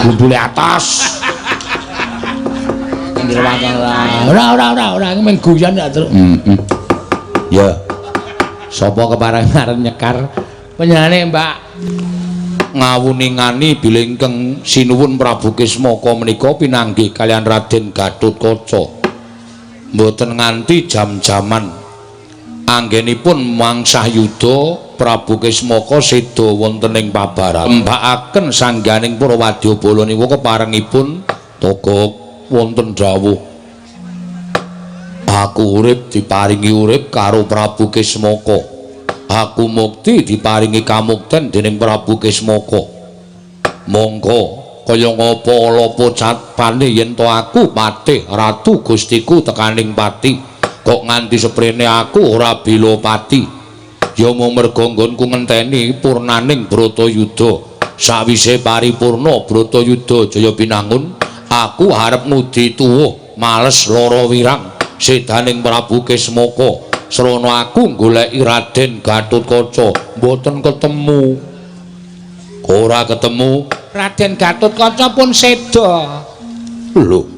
Gundule atas. Pinggir waton ora. Ora ora ora ora iki mung guyon ya, Truk. Heeh. Ya. Sapa kepareng arep nyekar panjenengane, Mbak? Ngawuningani bilih ingkang sinuwun Prabu Kismaka menika pinanggih kaliyan Raden Gatotkaca. Mboten nganti jam-jaman anggenipun mangsah yuda Prabu Kismaka seda wonten ing pabaran. Tembakaken sangganing para wadyabala niku keparengipun Togok wonten dawuh. Aku urip diparingi urip karo Prabu Kismaka. Aku mukti diparingi kamukten dening Prabu Kismaka. Monggo kaya ngapa alapa capane yen to aku patih ratu gustiku tekaning pati. Kok nganti seprene aku ora bela pati. Ya mung merga nggonku ngenteni purnaning Bratayuda. Sawise paripurna Bratayuda Jaya Binangun, aku arep ngudi tuwuh males lara wirang sedaning Prabu Kismaka. Srana aku goleki Raden Gatotkaca, mboten ketemu. Ora ketemu. Raden Gatotkaca pun seda. Lho.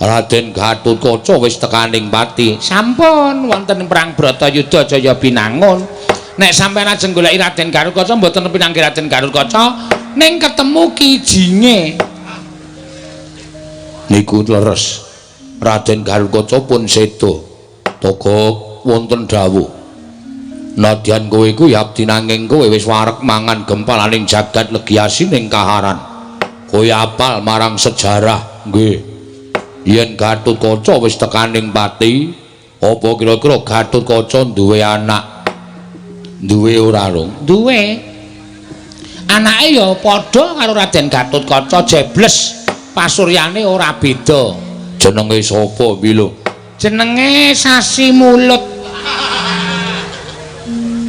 Raden Gatotkaca wis tekaning pati. Sampun wonten perang Bratayuda Jaya Binangun. Nek sampeyan ajeng goleki Raden Gatotkaca mboten pinanggih Raden Gatotkaca, ning ketemu kijinge. Niku leres. Raden Gatotkaca pun seda. Togok wonten dawuh. Nadyan kowe iku abdi nanging kowe wis wareg mangan gempalaning jagat legi asining kaharan. Kowe apal marang sejarah, nggih. Yen Gatotkaca wis tekaning pati, apa kira-kira Gatotkaca duwe anak? Duwe ora, Rung? Duwe. Anake ya padha karo Raden Gatotkaca, jebles pasuryane ora beda. Jenenge sapa, Bilo? Jenenge Sasi Mulut.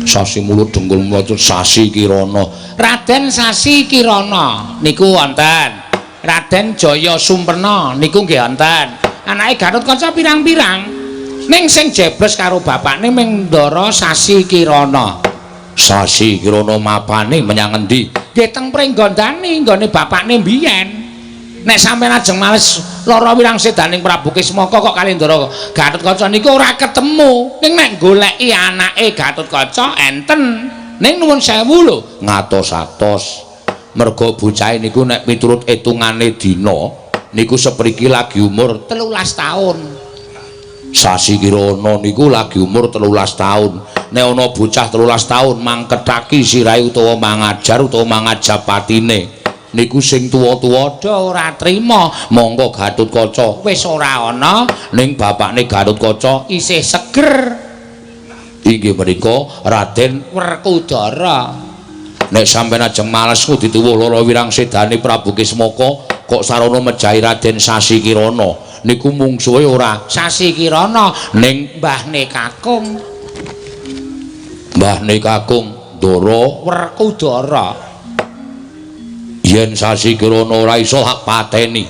Sasi Mulut dengkul mulut Sasi Kirana. Raden Sasi Kirana niku wonten. Raden Jaya Sumpena niku nggih wonten. Anake Gatotkaca pirang-pirang. Ning sing jebles karo bapakne mung Ndara Sasi Kirana. Sasi Kirana mapane menyang endi? Nggih teng Pringgondani nggone bapakne mbiyen. Nek sampeyan ajeng males lara wirang sedaning Prabu Kismaka kok kali Ndara Gatotkaca niku ora ketemu. Ning nek goleki anake Gatotkaca enten. Ning nuwun sewu lho, ngatos-atos. Merga bocahe niku nek miturut etungane dina niku sepriki lagi umur 13 taun. Sasi Kirana niku lagi umur 13 taun. Nek ana bocah 13 taun mangkethaki sirahe utawa mangajar utawa mangajab patine. Niku sing tuwa-tuwa do ora trima. Monggo Gatotkaca wis ora ana, ning bapakne Gatotkaca isih seger. Inggih menika Raden Werkudara. Nek sampeyan ajeng males ngudi tuwuh lara wirang sedane Prabu Kismaka kok sarana mejahi Raden Sasi Kirana niku mungsuhe ora Sasi Kirana ning mbahne kakung. Mbahne kakung Ndara Werkudara. Yen Sasi Kirana ora iso hak pateni,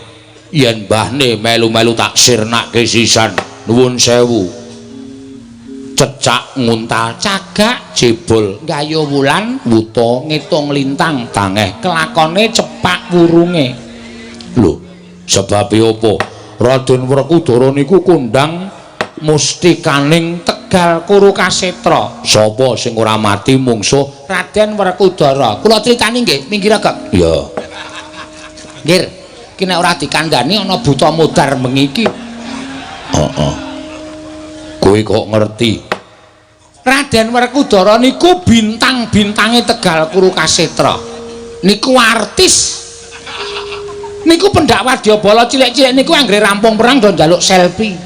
yen mbahne melu-melu tak sirnake sisan. Nuwun sewu. Cecak nguntal cagak jebol gayo wulan wuta ngitung lintang tangeh kelakone cepak wurunge. Lho, sebabe apa? Raden Werkudara niku kondang mustikaning Tegal Kuru Kasetra. Sapa sing ora mati mungsuh Raden Werkudara? Kula critani nggih, minggir agak. Iya. Nggir, iki nek ora dikandhani ana buta modar bengi iki. Heeh. Kowe kok ngerti? Raden Werkudara niku bintang-bintange Tegal Kuru Kasetra. Niku artis. Niku pendak wadyabala cilik-cilik niku anggere rampung perang do njaluk selfie.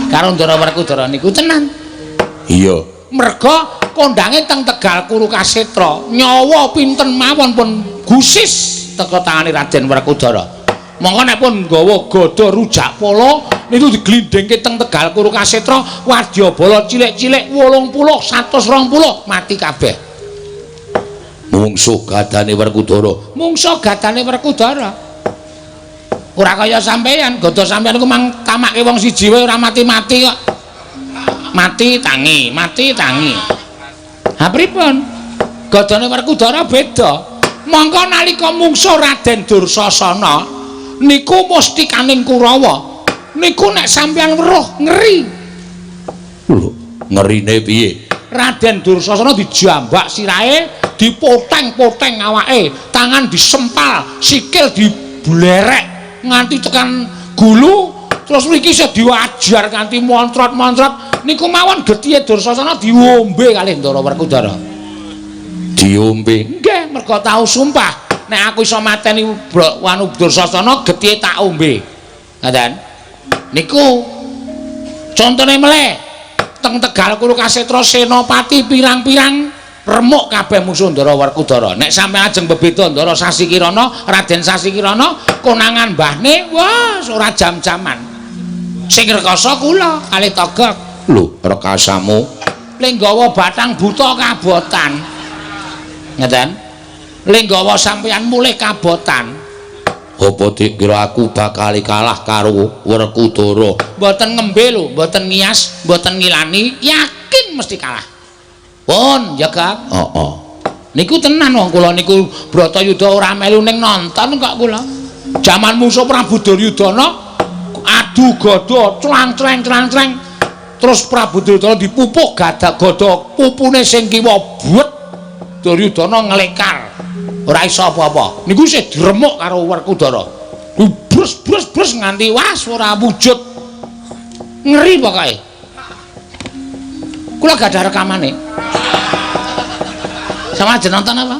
Karo Ndara Werkudara niku tenan. Iya. Merga kondange teng Tegal Kuru Kasetra, nyawa pinten mawon pun gusis teka tangane Raden Werkudara. Mongko nek pun nggawa gada rujak pala niku diglindhingke teng Tegal Kuru Kasetra, wadyabala cilik-cilik 80 120 mati kabeh. Mungsuh gadane Werkudara. Mungsuh gadane Werkudara. Ora kaya sampeyan, gada sampeyan iku mang tamake wong siji wae ora mati-mati kok. Mati tangi, mati tangi. Ha pripun? Gadane Werkudara beda. Mongko nalika mungsuh Raden Dursasana niku mustikaning Kurawa. Niku nek sampeyan weruh ngeri. Lho, ngerine piye? Raden Dursasana dijambak sirahe, dipoteng-poteng awake, tangan disempal, sikil diblerek nganti tekan gulu, terus mriki isih diwajar nganti montrot-montrot. Niku mawon getihe Dursasana diombe kalih Ndara Werkudara. Diombe? Nggih, mergo tau sumpah nek aku iso mateni Wanu Dursasana getihe tak ombe. Ngaten. Niku contone meleh teng Tegal Kurukasetra senopati pirang-pirang remuk kabeh musuh Ndara Werkudara. Nek sampe ajeng bebeda Ndara Sasikirana, Raden Sasikirana konangan mbahne, wah ora jam-jaman. Sing rekasa kula kalih Togok. Lho, rekasamu? Le nggawa batang buta kabotan. Ngaten? Le nggawa sampeyan mulih kabotan. Apa dikira aku bakal kalah karo Werkudara? Mboten ngembe lho, mboten ngias, mboten ngilani, yakin mesti kalah. Pun, ya Kak. Heeh. Niku tenan wong kula niku Bratayuda ora melu ning nonton kok kula. Jaman musuh Prabu Duryudana adu gada clang-cleng clang-cleng. Terus Prabu Duryudana dipupuh gada gada pupune sing kiwa buet. Duryudana nglekar. Ora iso apa-apa. Niku isih diremuk karo Werkudara. Brus brus brus nganti was ora wujud. Ngeri pokoke. Kula gadah rekamane. Sama aja nonton apa?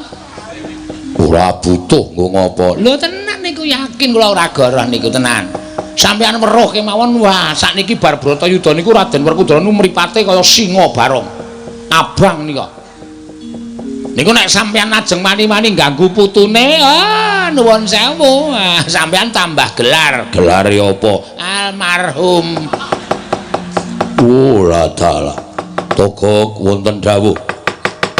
Ora butuh nggo ngopo. Lho tenan niku yakin kula ora goroh niku tenan. Sampeyan weruh kemawon wah sakniki bar Bratayuda niku Raden Werkudara niku mripate kaya singa barong. Abang nika. Niku nek sampeyan ajeng mani-mani ganggu putune, ah nuwun sewu, ah, sampeyan tambah gelar. Gelare apa? Almarhum. Oh, la dalah. Togok wonten dawuh.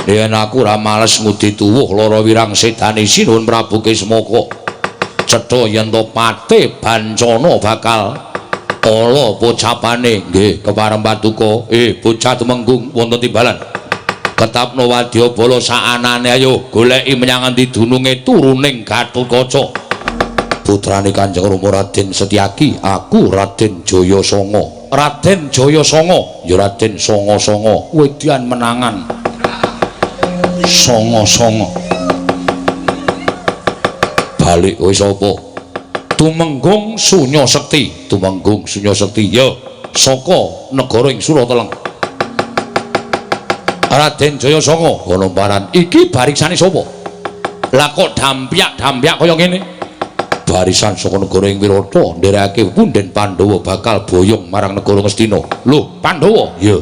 Yen aku ora males ngudi tuwuh lara wirang sedane Sinuwun Prabu Kismaka. Cetha yen to pate bancana bakal ala pocapane. Nggih, kepareng paduka. Bocah tumenggung wonten timbalan. Ketapno wadyabala saanane ayo goleki menyang endi dununge turuning Gatotkaca. Putrane Kanjeng Rama Raden Setyaki, aku Raden Jayasanga. Raden Jayasanga, ya Raden Sanga-sanga, wedyan menangan. Sanga-sanga. Balik kowe sapa? Tumenggung Sunya Sekti, Tumenggung Sunya Sekti. Ya, saka negara ing Surateleng. Raden Jayasanga ana iki barisane sapa? Lah kok dampyak-dampyak kaya ngene? Barisan saka negara ing Wirata nderekake punden Pandhawa bakal boyong marang negara Ngastina. Lho, Pandhawa? Ya.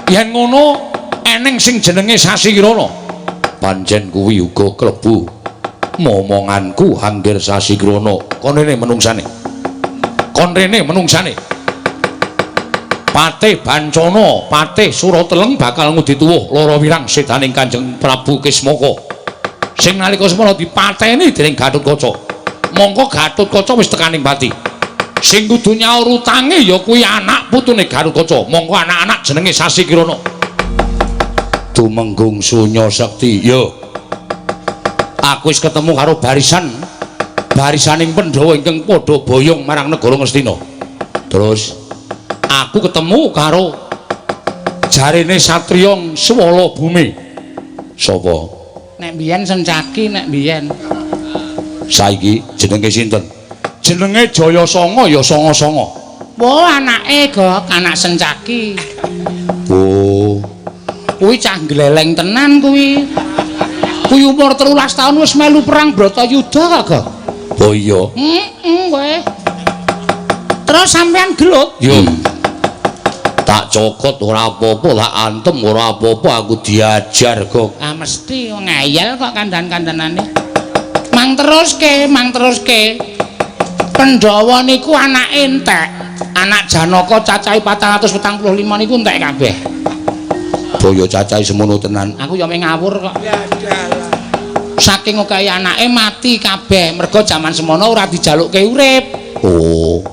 Yen ngono eneng sing jenenge Sasikirana. Pancen kuwi uga klebu momonganku Hangger Sasikirana. Kon rene menungsane. Kon rene menungsane. Patih Bancana, Patih Surateleng bakal ngudi tuwuh lara wirang sedaning Kanjeng Prabu Kismaka. Sing nalika semono dipateni dening Gatotkaca. Mongko Gatotkaca wis tekaning pati. Sing kudu nyaur utange ya kuwi anak putune Gatotkaca. Mongko anak-anak jenenge Sasikirana. Tumenggung Sunya Sekti, ya. Aku wis ketemu karo barisan barisaning Pandhawa ingkang padha boyong marang negara Ngastina. Terus aku ketemu karo jarene satriya Swala Bumi. Sapa? Nek biyen Sencaki, nek biyen. Saiki jenenge sinten? Jenenge Jayasanga ya Sanga-sanga. Wah, anake Gok, anak Sencaki. Oh. Kuwi cah gleleng tenan kuwi. Kuwi umur 13 tahun wis melu perang Bratayuda kok, Gok. Oh iya. Heeh, kowe. Terus sampean gelut? Yo. Tak cokot ora apa-apa, tak antem ora apa-apa, aku diajar kok. Ah mesti ngeyel kok kandan-kandanane. Mang teruske, mang teruske. Pandhawa niku anake entek. Anak Janaka cacahe 445 niku entek kabeh. Boyo cacahe semono tenan. Aku ya meh ngawur kok. Saking okehe anake mati kabeh, mergo jaman semono ora dijalukke urip. Oh.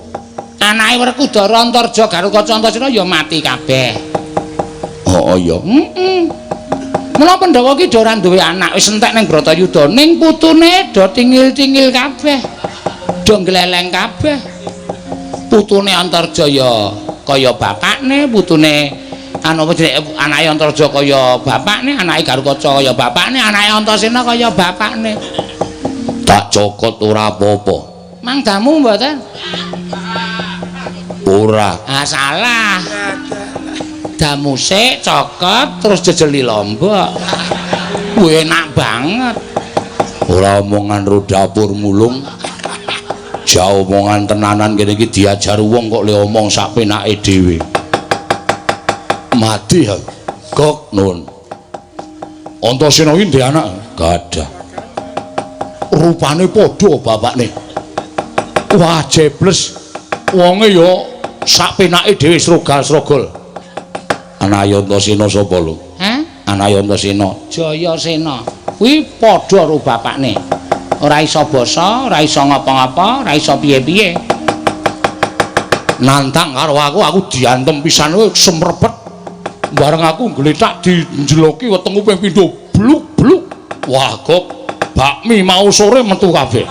Anake Werkudara Antarja Garukaca Antasena ya mati kabeh. Oh iya. Heeh. Mula Pandhawa ki do ora duwe anak, wis entek ning Bratayuda, ning putune do tingil-tingil kabeh. Do gleleng kabeh. Putune Antarjaya kaya bapakne, putune anu apa jenenge anake Antarja kaya bapakne, anake Garukaca kaya bapakne, anake Antasena kaya bapakne. Tak cokot ora apa-apa. Mangdamu mboten? Ora. Ah salah. Damu sik cokot terus jejeli lombok. Kuwi enak banget. Ora omongan ro dapur mulung. Jauh omongan tenanan kene iki diajar wong kok le omong sak penake dhewe. Mati ya. Gok nun. Antasena iki ndek anak gadah. Rupane padha bapakne. Wah jebles. Wonge ya sak penake dhewe srogal-srogol. Anake Antasena sapa lho? Hah? Anake Antasena Jayasena. Kuwi padha karo bapakne. Ora iso basa, ora iso ngapa-ngapa, ora iso piye-piye. Nantang karo aku, aku diantem pisan kowe semrepet. Bareng aku ngletak dinjeloki wetengku ping pindho bluk-bluk. Wah, kok bakmi mau sore metu kabeh.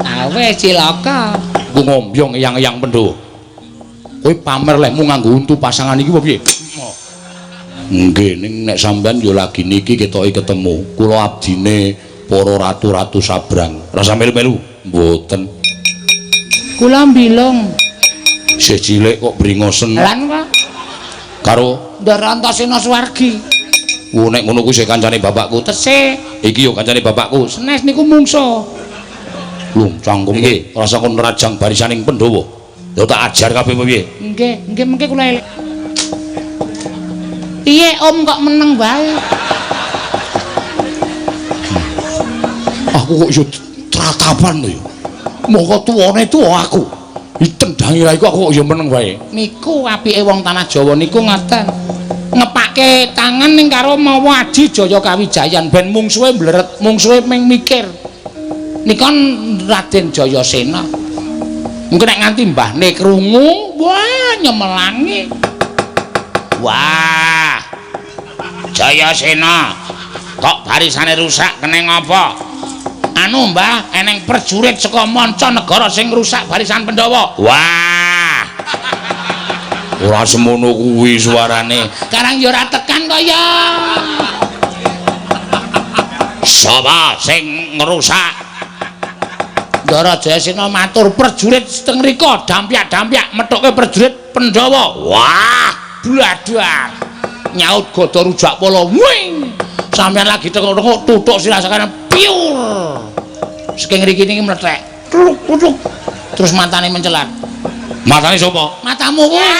Awe cilaka. Ku ngombyong eyang-eyang Pandhawa. Kowe pamer lehmu nganggo untu pasangan iki apa piye? Nggih, ning nek sampean ya lagi niki ketoke ketemu. Kula abdine para ratu-ratu sabrang. Rasa melu-melu? Mboten. Kula mbilung. Isih cilik kok bringosen. Lan kok karo Ndara Antasena Suwargi. Ku nek ngono kuwi isih kancane bapakku. Tesih. Iki yo kancane bapakku. Senes niku mungsuh. Lho, cangkem iki rasa kon rajang barisaning Pandhawa. Ya tak ajar kabeh piye? Nggih, nggih mengke kula elek. Piye Om kok meneng wae? Aku kok iso tratapan lho ya. Mongko tuwane tuwa aku. Ditendangi ra iku aku kok ya meneng wae. Niku apike wong tanah Jawa niku ngoten. Ngepake tangan ning karo mawa aji Jaya Kawijayan ben mungsuhe mleret, mungsuhe ming mikir. Nika Raden Jayasena. Mungkin nek nganti mbahne krungu, wah nyemelangi. Wah. Jayasena, kok barisane rusak keneng apa? Anu Mbah, eneng prajurit saka manca negara sing rusak barisan Pandhawa. Wah. Ora semono kuwi suarane. Karang ya ora tekan kaya. Sapa sing ngrusak? Ndara Jayasena matur prajurit teng mriku dampyak-dampyak methuke prajurit Pandhawa. Wah, bladar. Nyaut gada rujak pala. Wing. Sampeyan lagi tengok-tengok tutuk sirah sakane piur. Saking ngriki niki mlethek. Tluk-tluk. Terus matane mencelat. Matane sapa? Matamu kuwi.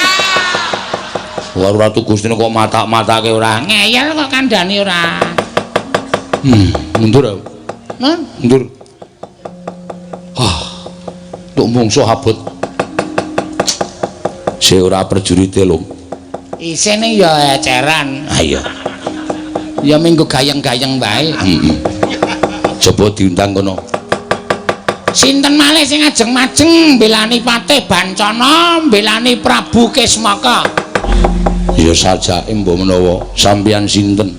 Wah, Ratu Gustina kok matak-matake ora. Ngeyel kok kandhani ora. Mundur aku. Nun, mundur. Ah. Tuk mungsuh abot. Si ora prajurite lho. Isine ya eceran. Ha iya. Ya minggu gayeng-gayeng wae. Heeh. Coba diundang kono. Sinten malih sing ajeng-majeng mbelani Patih Bancana, mbelani Prabu Kismaka? Ya sajake mbok menawa sampeyan sinten?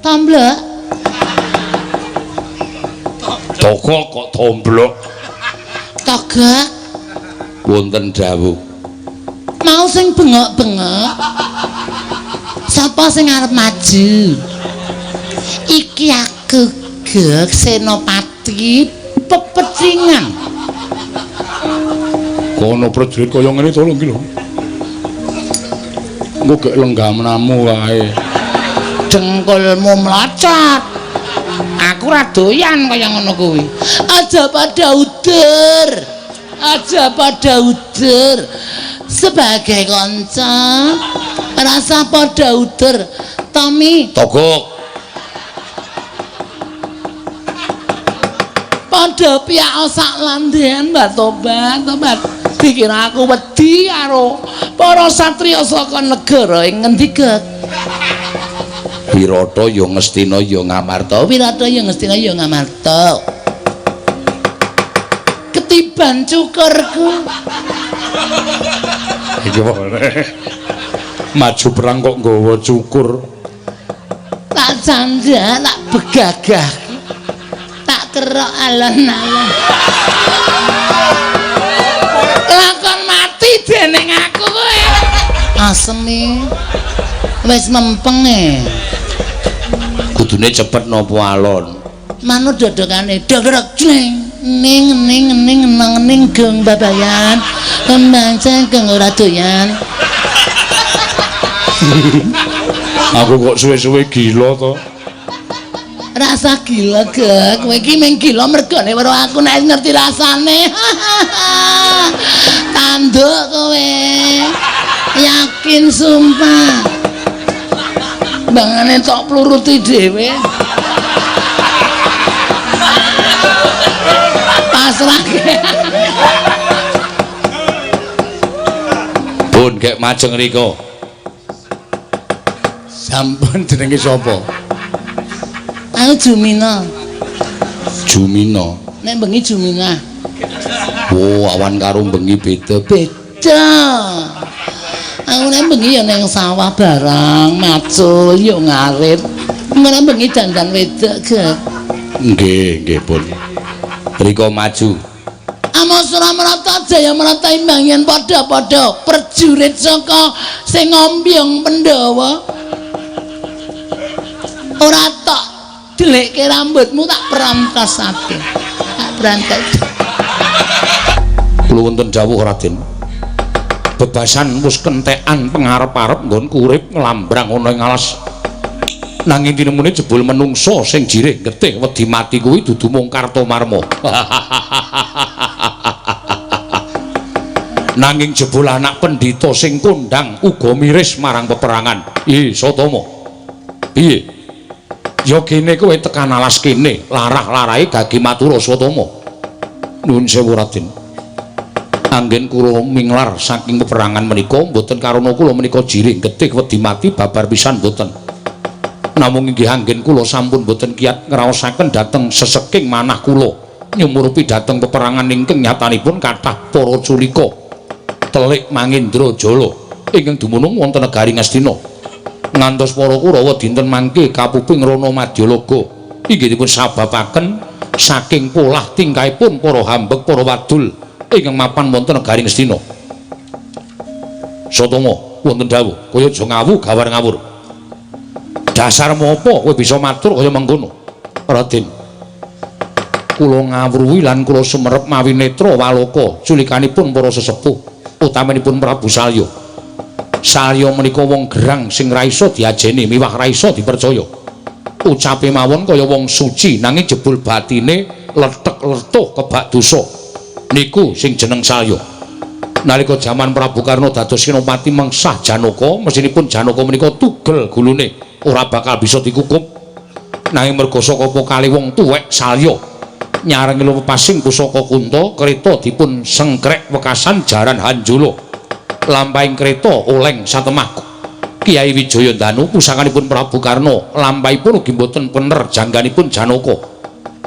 Tomblok. Togok kok tomblok. Togok. Wonten dawuh. Mau sing bengok-bengok. Sapa sing arep maju? Iki aku Gek Senopati pepecingan. Kono prajurit kaya ngene to lho iki lho. Engko gek lenggahmu wae. Dengkulmu mlocot. Aku ora doyan kaya ngono kuwi. Aja pada udur. Aja pada udur. Sebagai kanca rasa pada udur. Tommy Togok. Padha piyak sak landean Mbak tobat, tobat. Dikira aku wedi karo para satriya saka negara ing ngendi Gek? Wirata ya Ngastina ya Ngamarta. Wirata ya Ngastina ya Ngamarta. Ketiban cukurku. Iki maju perang kok nggawa cukur. candak, tak begagah. Tak kerok alon-alon. Lakon mati dening aku kowe. Aseme wis mempeng e. Kudune cepet napa alon? Manut dodokane dodok jleng ning ning ning nang ning geng babayan kembang cengkeng ora doyan. Aku kok suwe-suwe gila to. Rasa gila gek, kowe iki mung gila mergone weruh aku nek ngerti rasane. Tanduk kowe. Yakin sumpah. Bangane tok pluruti dhewe. Pasrahke. Pun gek majeng riko. Sampun jenenge sapa? Aku Jumina. Jumina. Nek bengi Jumina. Oh, awan karo bengi beda. Beda. Aku nek bengi ya ning sawah barang, macul yo ngarit. Nek bengi dandan wedok, Gek. Nggih, nggih, Pun. Riko maju. Amasura Mrata Jaya Mrata imbang yen padha-padha prajurit saka sing ngombyong Pandhawa. Ora tok delekke rambutmu tak perantas ate. Tak berantas. Kula wonten dawuh Raden. Bebasan wis kentekan pengarep-arep nggonku urip nglambrang ana ing alas. Nanging tinemune jebul menungsa sing jirih getih wedi mati kuwi dudu mung Kartomarma. Nanging jebul anak pendhita sing kondhang uga miris marang peperangan. Ih, Satama. Piye? Ya kene kowe tekan alas kene, larah-larahe gagi matur Satama. Nuwun sewu Raden. Anggen kula minglar saking peperangan menika mboten karana kula menika jirih getih wedi mati babar pisan mboten. Namung inggih anggen kula sampun mboten kiat ngraosaken dhateng seseking manah kula nyumurupi dhateng peperangan ingkang nyatanipun kathah para culika telik Mangendra Jala ingkang dumunung wonten negari Ngastina. Ngantos para Kurawa dinten mangke kapuping Rana Madyalaga inggih dipun sababaken saking polah tingkahipun para hambek para wadul ingkang mapan wonten negari Ngastina. Satama wonten dawuh, kaya aja ngawu gawar ngawur. Dasarmu apa kowe bisa matur kaya mengkono? Raden, kula ngawruhi lan kula sumerep mawi netra waloka culikanipun para sesepuh utamanipun Prabu Salya. Salya menika wong gerang sing ra iso diajeni miwah ra iso dipercaya. Ucape mawon kaya wong suci nanging jebul batine letek-letuh kebak dosa. Niku sing jeneng Salya. Nalika jaman Prabu Karna dados senopati mengsah Janaka, mesinipun Janaka menika tugel gulune, ora bakal bisa dikukup. Nanging merga saka pokale wong tuwek Salya nyarengi lupasing pusaka Kunta, kreta dipun sengkrek wekasan jaran Hanjula. Lampahing kreta oleng satemah Kyai Wijaya Danu pusakanipun Prabu Karna, lampahipun ugi mboten pener jangganipun Janaka.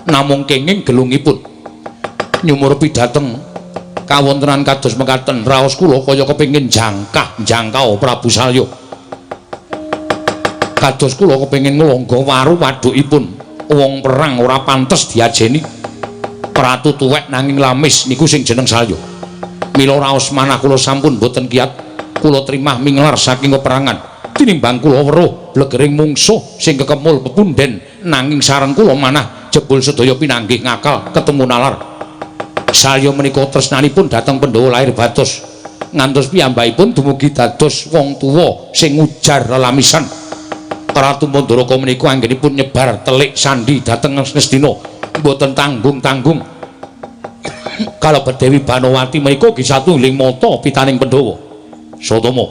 Namung kenging gelungipun nyumurupi dhateng kawontenan kados mekaten raos kula kaya kepengin jangkah jangkau Prabu Salya. Kados kula kepengin nglonggo waru wadukipun wong perang ora pantes diajeni. Pratu tuwek nanging lamis niku sing jeneng Salya. Mila raos manah kula sampun boten kiat, kula trimah minglar saking peperangan. Tinimbang kula weruh blegering mungsuh sing kekemul pepunden nanging sareng kula manah jebul sedaya pinanggih ngakal ketemu nalar. Salya menika tresnanipun dhateng Pandhawa lair batos ngantos piyambakipun dumugi dados wong tuwa sing ngujar lelamisan. Ratu Mandaraka menika anggenipun nyebar telik sandi dhateng Ngastina mboten tanggung-tanggung. Kalebet Dewi Banowati menika ugi satunggiling mata pitaning Pandhawa. Satama,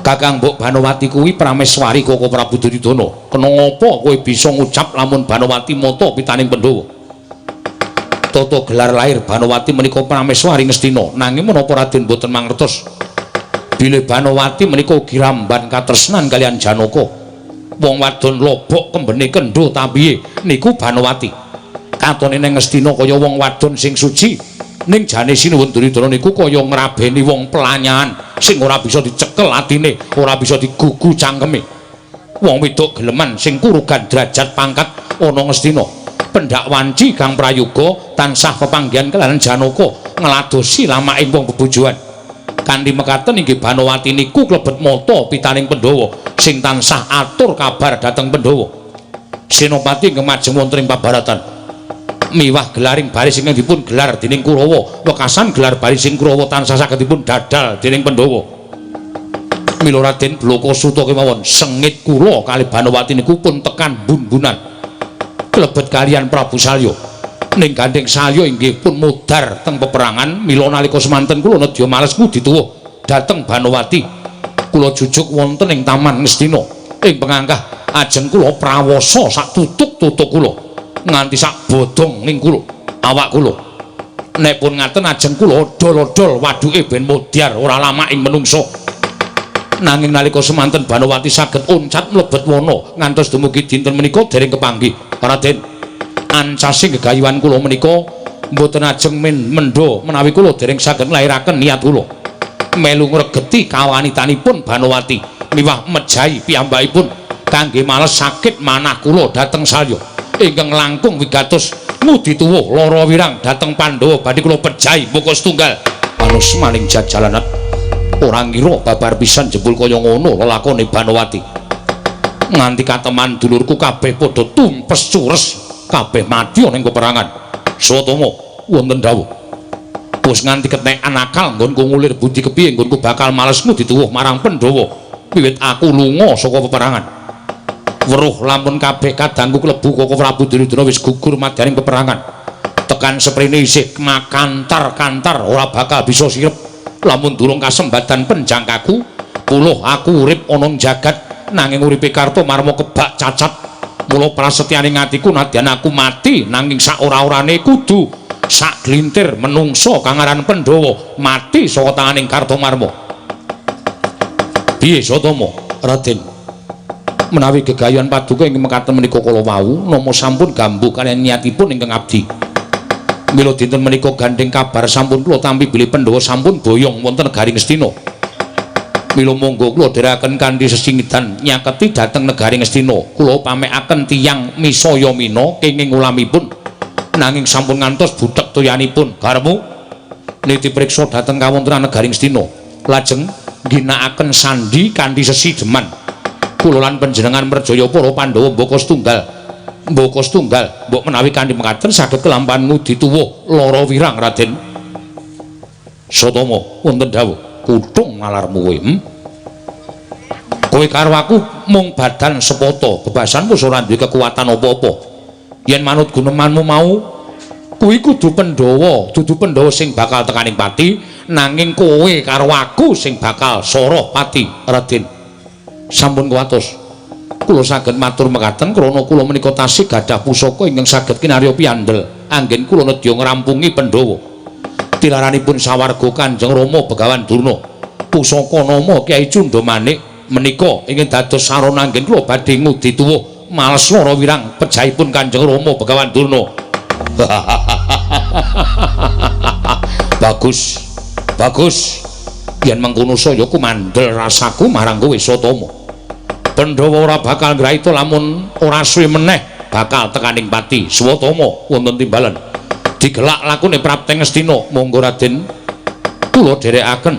Kakang Mbok Banowati kuwi prameswari Koko Prabu Duryudana. Kena ngapa kowe bisa ngucap lamun Banowati mata pitaning Pandhawa? Tata gelar lahir Banowati menika prameswari Ngastina. Nanging menapa Raden boten mangertos bilih Banowati menika ugi ramban katresnan kaliyan Janaka. Wong wadon lobok kembene kendho tambihe niku Banowati. Katone nang Ngastina kaya wong wadon sing suci, ning jane Sinuwun Duryudana niku kaya ngrabeni wong pelanyahan sing ora bisa dicekel atine, ora bisa digugu cangkeme. Wong wedok geleman sing kurugan derajat pangkat ana Ngastina. Pendak wanci Kang Prayoga tansah pepanggihan kelawan Janaka ngladosi lamaking wong bebojoan. Kanthi mekaten inggih Banowati niku klebet mata pitaning Pandhawa sing tansah atur kabar dhateng Pandhawa. Senopati ingkang majeng wonten ing pabaratan miwah gelaring baris ingkang dipun gelar dening Kurawa, wekasan gelar barising Kurawa tansah saged dipun dadal dening Pandhawa. Mila Raden Bloko Suta kemawon sengit kula kalih Banowati niku pun tekan bun-bunan klebet kalian Prabu Salya. Ning gandheng Salya inggih pun mudhar teng peperangan, mila nalika semanten kula nedya males ngudi tuwuh dhateng Banowati. Kula jujuk wonten ing Taman Ngastina ing pengangkah ajeng kula prawasa sak tutuk-tutuk kula nganti sak bodhong ning kula awak kula. Nek pun ngaten ajeng kula odol-odol waduke ben modhar ora lama ing menungsa. Nanging nalika semanten Banowati saged oncat mlebet wana ngantos dumugi dinten menika dereng kepanggih. Raden, ancasing gegayuhan kula menika mboten ajeng mendha menawi kula dereng saged nglairaken niat kula melu ngregeti kawanitanipun Banowati miwah mejahi piyambakipun kangge males sakit manah kula dhateng Salya ingkang langkung wigatos ngudi tuwuh lara wirang dhateng Pandhawa badhe kula pejahi mboko setunggal. Panus maning jajalanat ora ngira babar pisan jebul kaya ngono lelakone Banowati. Nganti kateman dulurku kabeh padha tumpes cures, kabeh mati ana ing peperangan. Swatama wonten dawuh. Wis nganti ketekan akal nggonku ngulir budi kepiye nggonku bakal males ngudi tuwuh marang Pandhawa wiwit aku lunga saka peperangan. Weruh lamun kabeh kadangku klebu Koko Prabu Duryudana wis gugur madyaning peperangan. Tekan seprene isih makantar-kantar ora bakal bisa sirep lamun durung kasembadan penjangkaku. Puluh aku urip ana jagat nanging uripe Kartomarma kebak cacat. Mula prasetyaning atiku nadyan aku mati nanging sak ora-orane kudu sak glintir menungsa kang aran Pandhawa mati saka tanganing Kartomarma. Piye Satama? Raden, menawi gegayuhan paduka ingkang mekaten menika kala wau nama sampun gambuh kaliyan niatipun ingkang abdi. Mila dinten menika gandheng kabar sampun kula tampi bilih Pandhawa sampun boyong wonten negari Ngastina. Mila monggo kula dherekaken kanthi sesingidan nyaketi dhateng negari Ngastina. Kula pamekaken tiyang misaya mina kenging ulamipun nanging sampun ngantos buthek toyanipun. Garmu niti priksa dhateng kawontenan negari Ngastina. Lajeng ngginakaken sandi kanthi sesideman. Kula lan panjenengan merjaya para Pandhawa mbaka setunggal. Mbaka setunggal, mbok menawi kanthi mekaten saged kelampahan ngudi tuwuh lara wirang Raden. Satama wonten dawuh. Kutung nalarmu kowe, Kowe karo aku mung badan sepata, bebasanmu ora duwe kekuatan apa-apa. Yen manut gunemanmu mau, kuwi kudu Pandhawa, dudu Pandhawa sing bakal tekaning pati, nanging kowe karo aku sing bakal soroh pati, Raden. Sampun kuwatos. Kula saged matur mekaten krana kula menika tasih gadah pusaka ingkang saged kinarya piandel anggen kula nedya ngrampungi Pandhawa. Tilaranipun sawarga Kanjeng Rama Begawan Durna, pusaka nama Kyai Cundamanik menika ingkang dados sarana anggen kula badhe ngudi tuwuh males lara wirang pejahipun Kanjeng Rama Begawan Durna. Bagus, bagus. Yen mengkono saya kumandel rasaku marang kowe Satama. Pandhawa ora bakal ngraita lamun ora suwe meneh bakal tekaning pati. Swatama wonten timbalan. Digelak lakune prapteng Ngastina. Monggo Raden kula dherekaken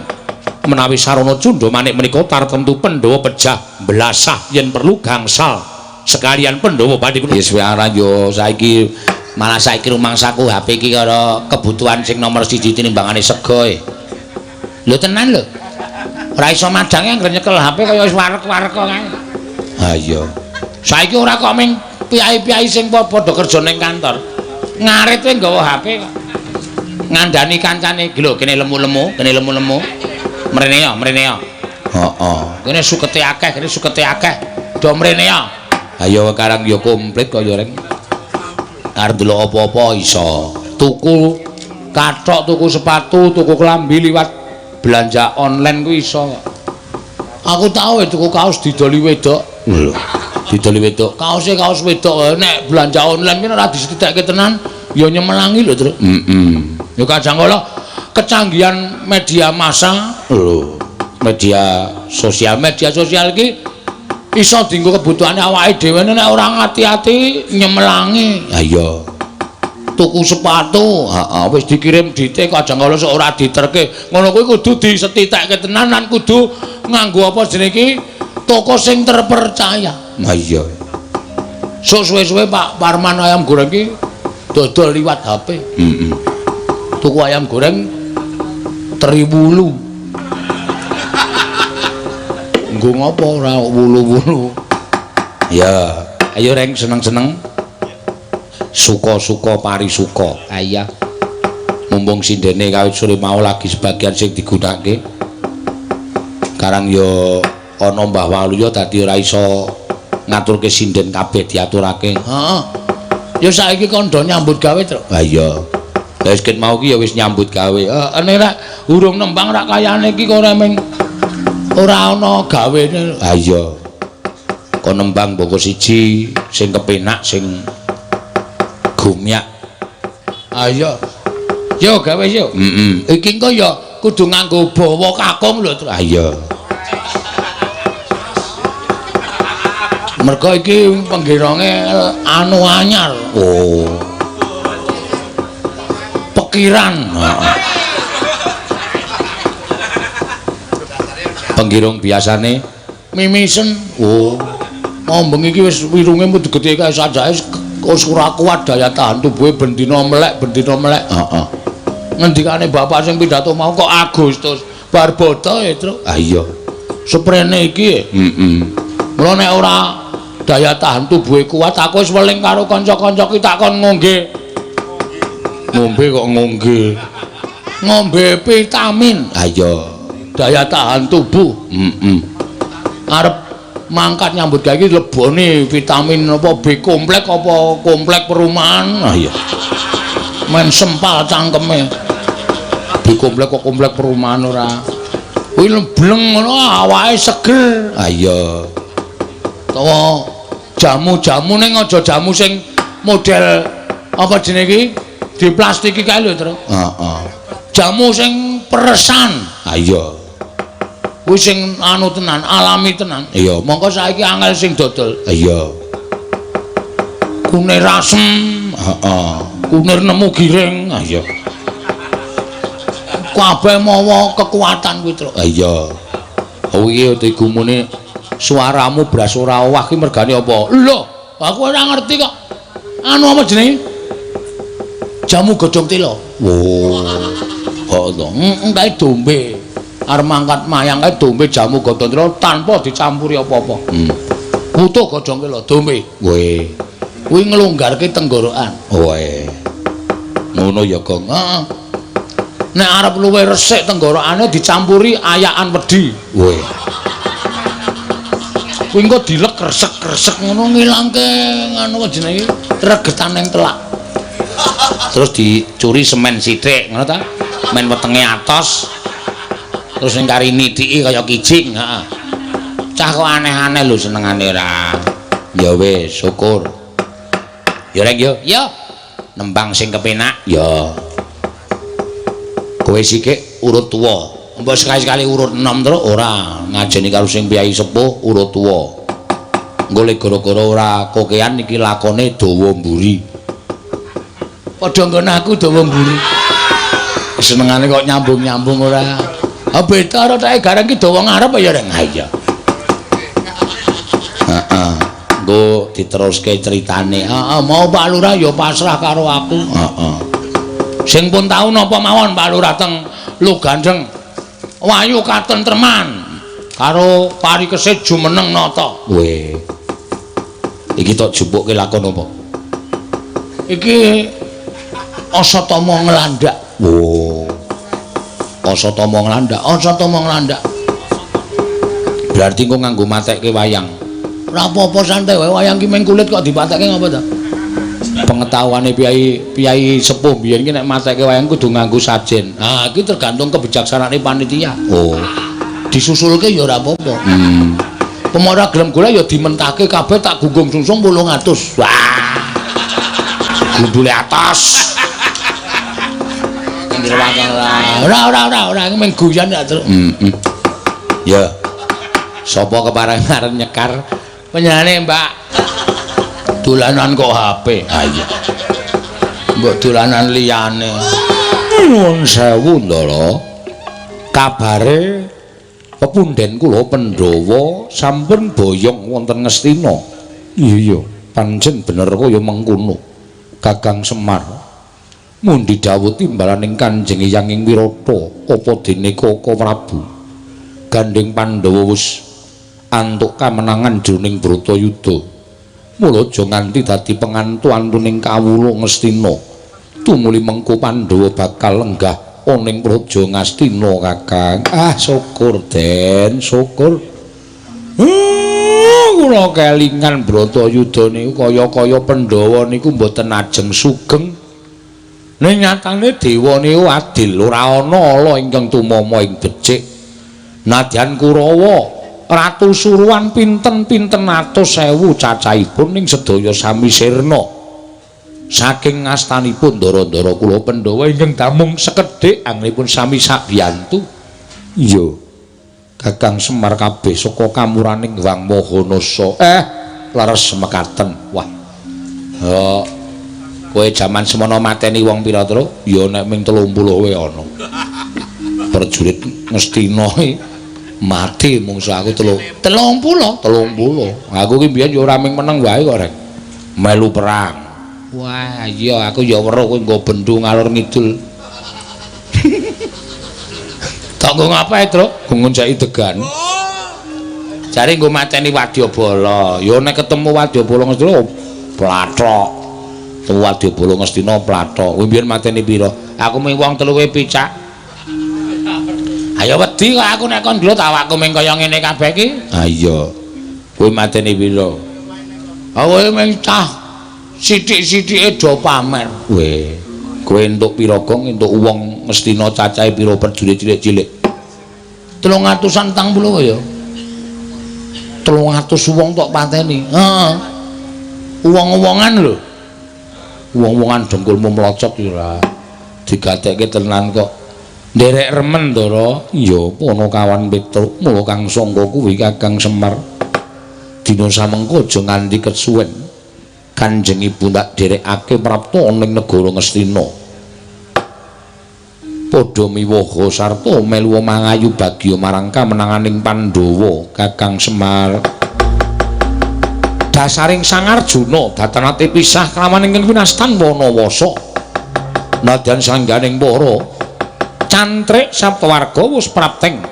menawi sarana Cundamanik menika tartemtu Pandhawa pejah belasah yen perlu gangsal sekalian Pandhawa badhe kula. Wis ora yo saiki malah saiki rumangsaku HP iki karo kebutuhan sing nomor 1 tinimbangane sego e. Lho tenan lho. Ora iso madange anggere nyekel HP kaya wis warek-warek kok kae. Ha iya. Saiki ora kok ming piyai-piyai sing padha kerja ning kantor. Ngarit kowe nggawa HP kok. Ngandani kancane, "Iki lho kene lemu-lemu, kene lemu-lemu. Mrene ya, mrene ya." Heeh. Kene sukete akeh, kene sukete akeh. Do mrene ya. Ha iya karang ya komplit kaya reng. Arep ndelok apa-apa iso. Tuku kathok, tuku sepatu, tuku klambi liwat belanja online kuwi iso kok. Aku tau tuku kaos didoli wedok. Lho, didoli wedok. Kaose kaos wedok nek belanja online ki ora disethitekke tenan ya nyemelangi lho, Truk. Heeh. Ya kadang kala kecanggihan media massa lho, media sosial iki Iso dienggo kebutuhane awake dhewe nek ora ngati-ati nyemelangi. Ha iya. Tuku sepatu, heeh, wis dikirim dite kadang kala sok ora diterke. Ngono kuwi kudu disetitekke tenan lan kudu nganggo apa jenenge iki toko sing terpercaya. Ha iya. Sok suwe-suwe Pak Parman ayam goreng iki dodol liwat HP. Heeh. Tuku ayam goreng teri wulu. Nggo ngopo ora wulu-wulu. Ya, ayo reng seneng-seneng. Suka-suka parisuka. Ha iya. Mumpung sindene kawit sore mau lagi sebagian sing digunakake. Karang ya ana Mbah Waluya dadi ora iso ngaturke sinden kabeh diaturake. Heeh. Ya saiki kandha nyambut gawe, Truk. Ha iya. Lah wis ket mau ki ya wis nyambut gawe. Heeh, nek rak urung nembang rak kayane iki kok ora meng ora ana gawene. Ha iya. Kon nembang bangka siji sing kepenak sing gumyak. Ha iya. Yo gawe yo. Heeh. Iki engko ya kudu nganggo bawa kakung lho, Truk. Ha iya. Mergo iki penggironge anu anyar. Oh. Pekiran. Heeh. Penggirong biasane mimisen. Oh. Mau bengi iki wis wirunge kudu gedhe kae sajake wis ora kuat daya tahan tubuhe bendina melek, bendina melek. Heeh. Ngendikane bapak sing pidato mau kok Agustus bar boto ya, Truk. Ha iya. Seprene iki. Heeh. Mula nek ora daya tahan tubuhe kuat aku wis weling karo kanca-kanca ki tak kon ngongge. Ngombe kok ngongge. Ngombe vitamin. Ha iya. Daya tahan tubuh. Heeh. Arep mangkat nyambut gawe iki lebone vitamin apa B komplek apa komplek perumahan. Ha iya. Men sempal cangkeme. B komplek kok komplek perumahan ora. Kuwi lebleng ngono awake seger. Ha iya. Tawa jamu-jamu ning aja jamu sing model apa jenenge iki diplastiki kae lho, Truk. Heeh. Jamu sing peresan. Ha iya. Kuwi sing anu tenan, alami tenan. Iya. Mongko saiki angel sing dodol. Iya. Kunir asem, heeh. Kunir nemu giring. Ha iya. Kabeh mawa kekuatan kuwi, Truk. Ha iya. Oh iki digumune suaramu bras ora owah ki mergane apa? Lho, aku ora ngerti kok. Anu apa jenenge? Jamu godhong tela. Oh. Kok to? Heeh, kae dombe. Arep mangkat mayang kae dombe jamu godhong tela tanpa dicampuri apa-apa. Butuh godhong tela dombe. Kowe kuwi nglonggarke tenggorokan. Kowe. Ngono ya, Gong. Heeh. Nek arep luwih resik tenggorokane dicampuri ayakan wedi. Kowe. Kuwi engko dilek kresek-kresek ngono ngilangke ngono apa jenenge regetan ning telak. Terus dicuri semen sithik ngono ta? Men wetenge atos. Terus sing kari nithiki kaya kijing, heeh. Cah kok aneh-aneh lho senengane ora. Ya wis, syukur. Ya rek yo. Ya. Nembang sing kepenak ya. Kowe sikik urut tuwa. Mbok sekali-sekali urut enom terus ora ngajeni karo sing piyai sepuh urut tuwa. Engko lek gara-gara ora kokean iki lakone dawa mburi. Padha nggon aku dawa mburi. Senengane kok nyambung-nyambung ora. Ah beda karo teke gareng ki dawa ngarep ya reng. Ha iya. Heeh. Engko diteruske critane. Heeh, mau Pak Lurah ya pasrah karo aku. Heeh. Sing pun tau napa mawon Pak Lurah teng Logandeng. Wayu katentreman karo parikese jumeneng nata. Weh. Iki tok jupukke lakon apa? Iki Asatama nglandak. Oh. Asatama nglandak, Asatama nglandak. Berarti engko nganggo matekke wayang. Ora apa-apa santai wae wayang ki mung kulit kok dipatekke ngapa ta? Pengetahuane piyai sepuh biyen ki nek matekke wayang kudu nganggo sajen. Ha, iki tergantung kebijaksanaane panitia. Oh. Disusulke ya ora apa-apa. Pemora gelem golek ya dimentahke kabeh tak gunggung sungsung 800. Wah. Gundule atas. Ora ora ora ora iki mung guyon ya, Truk. Ya. Sapa kepareng arep nyekar Panjenengane, Mbak. Dolanan kok HP. Ha iya. Mbok dolanan liyane. Nuwun sewu, Ndara. Kabare pepunden kula Pandhawa sampun boyong wonten Ngastina. Iya iya, pancen bener kaya mengkono. Kakang Semar. Mundi dawuh timbalaning Kanjeng Hyang ing Wirata, apa dene Kaka Prabu gandheng Pandhawa wis antuk kamenangan jroning Bratayuda. Mula aja nganti dadi pengantu-antuning kawula Ngastina. Tumuli mengko Pandhawa bakal lenggah ana ing Praja Ngastina, Kakang. Ah, syukur, Den, syukur. Kula kelingan Bratayuda niku kaya-kaya Pandhawa niku mboten ajeng sugeng. Ning nyatane dewa niku adil, ora ana ala ingkang tumama ing becik. Nadyan Kurawa ratu suruhan pinten-pinten atus ewu cacahipun ning sedaya sami sirna. Saking ngastanipun ndara-ndara kula Pandhawa ingkang damung sekedhik anggenipun sami sabiyantu. Iya. Kakang Semar kabeh saka kamuraning Hyang Mahanasa. Leres mekaten. Wah. Ha. Kowe jaman semono mateni wong pira, Tru? Ya nek ming 30 wae ana. Prajurit Ngastina mati mungsu aku 30. 30. Aku ki mbiyen ya ora ming meneng wae kok, Rek. Melu perang. Wah, iya aku ya weruh kowe nggo bendhu ngalor ngidul. Tak nggo ngapae, Tru? Nggo ngonceki degan. Jare nggo mateni wadyabala. Ya nek ketemu wadyabala Ngastina plathok. Wadyabala Ngastina plathok. Kowe mbiyen mateni pira? Aku mung wong telu kowe picak. Ayo wedi kok aku nek kon ndlut awakku mung kaya ngene kabeh iki. Ha iya. Kowe mateni pira? Kowe mung cah sithik-sithike do pamer. Weh, kowe entuk pira gong entuk wong Ngastina cacahe pira prajurit cilik-cilik? 340 ya. 300 wong tok pateni. Heeh. Wong-wongan lho. Wong-wongan dengkulmu mlocot ya ora. Digatekke tenan kok. Nderek remen, Ndara. Iya, ana kawan Petruk, mula kang sangka kuwi Kakang Semar. Dina samengko aja nganti kesuwen. Kanjeng Ibu tak derekake prapta ana ing negara Ngastina. Padha miwaha sarta melu mangayu bagya marang kamenanganing Pandhawa, Kakang Semar. Dasaring Sang Arjuna datanate pisah kelawan ingkang winastan Wanawasa. Nadyan sangganing para cantrik saptawarga wis prapteng.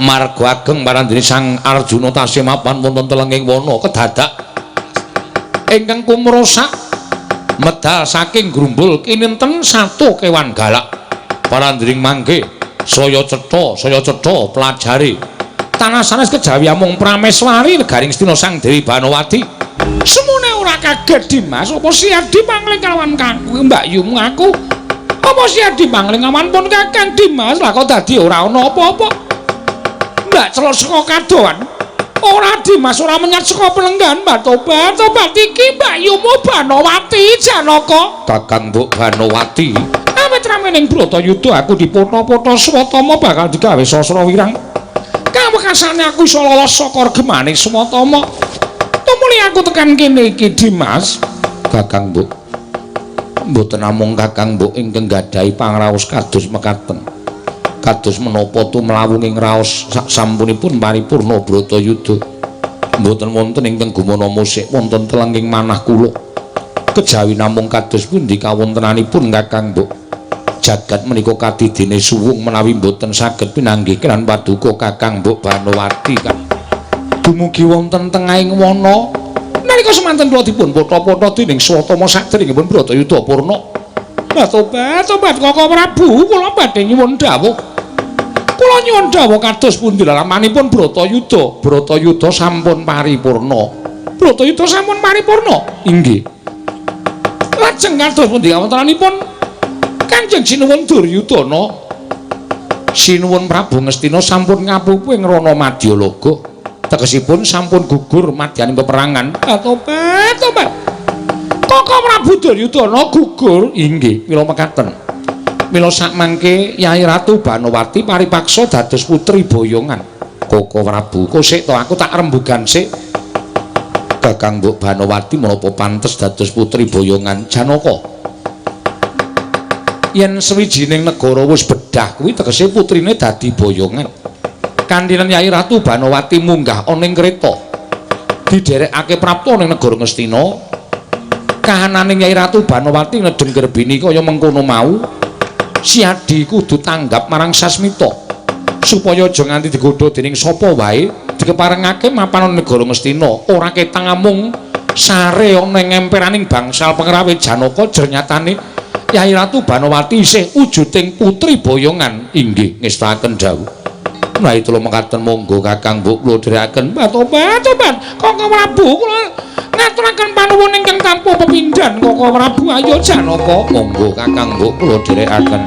Marga ageng marandene Sang Arjuna tasih mapan wonten telenging wana kedadak ingkang kumrosak medal saking grumbul kinenten satu kewan galak. Parandring mangke saya cetha pelajari tanah sanes kejawi amung prameswari negaring Ngastina Sang Dewi Banowati. Semune ora kaget Dimas, apa Siadi pangling kalawan kaku mbakyumu aku? Apa Siadi pangling kalawan pun Kakang Dimas? Lah kok dadi ora ana apa-apa? Mbak celok saka kadohan. Ora Dimas ora menyat saka pelenggan. Mbak tobat tobat iki mbakyumu Banowati Janaka. Kakang Mbok Banowati. Awit ramening Bratayuda aku dipotha-potha Swatama bakal digawe sasra wirang. Kawekasane aku iso lolos saka regemane Swatama. Tumuli aku tekan kene iki Dimas. Kakang Mbok. Mboten namung Kakang Mbok ingkang gadhahi pangraos kados mekaten. Kados menapa tumlawunging raos sasampunipun paripurna Bratayuda. Mboten wonten ingkang gumana musik wonten telenging manah kula. Kejawi namung kados pundi kawontenanipun Kakang Mbok. Jagat menika kadidene suwung menawi mboten saged pinanggih lan paduka Kakang Mbok Banowati. Dumugi wonten tengahing wana nalika semanten kula dipun potha-potha dening Swatama sadèrèngipun Bratayuda purna. Mbah tobat tobat Kaka Prabu kula badhe nyuwun dawuh. Kula nyuwun dawuh kados pundi lalamanipun Bratayuda. Bratayuda sampun paripurna. Bratayuda sampun paripurna. Inggih. Lajeng kados pundi kawontenanipun Kanjeng Sinuwun Duryudana? Sinuwun Prabu Ngastina sampun ngapupu ing rana Madyalaga. Tegesipun sampun gugur madyaning peperangan. Tobat tobat. Kaka Prabu Duryudana gugur. Inggih, mila mekaten. Mila sakmangke Yai Ratu Banowati paripaksa dados putri boyongan. Kaka Prabu, kok sik to aku tak rembugan sik. Kakang Mbok Banowati menapa pantes dados putri boyongan Janaka? Yen sawijining negara wis bedah kuwi tegese putrine dadi boyongan. Kantinan Yai Ratu Banowati munggah ana ing kreta. Didherekake prapta ning negara Ngastina. Kahanane Yai Ratu Banowati ngedhem grebini kaya mengkono mau. Siadi kudu tanggap marang Sasmita supaya aja nganti digodha dening sapa wae dikeparengake mapan ana negara Ngastina. Ora ketang amung sare ana ing emperaning bangsal pengrawit Janaka, jernyatane Yai Ratu Banowati isih wujuding putri boyongan. Inggih ngestakaken dawuh. Nah itu mekaten monggo Kakang Mbok kula dherekaken. Tobat Koko Prabu kula ngaturaken panuwun ingkang tanpa pepindhan. Koko Prabu ayo Janaka. Monggo Kakang Mbok kula dherekaken.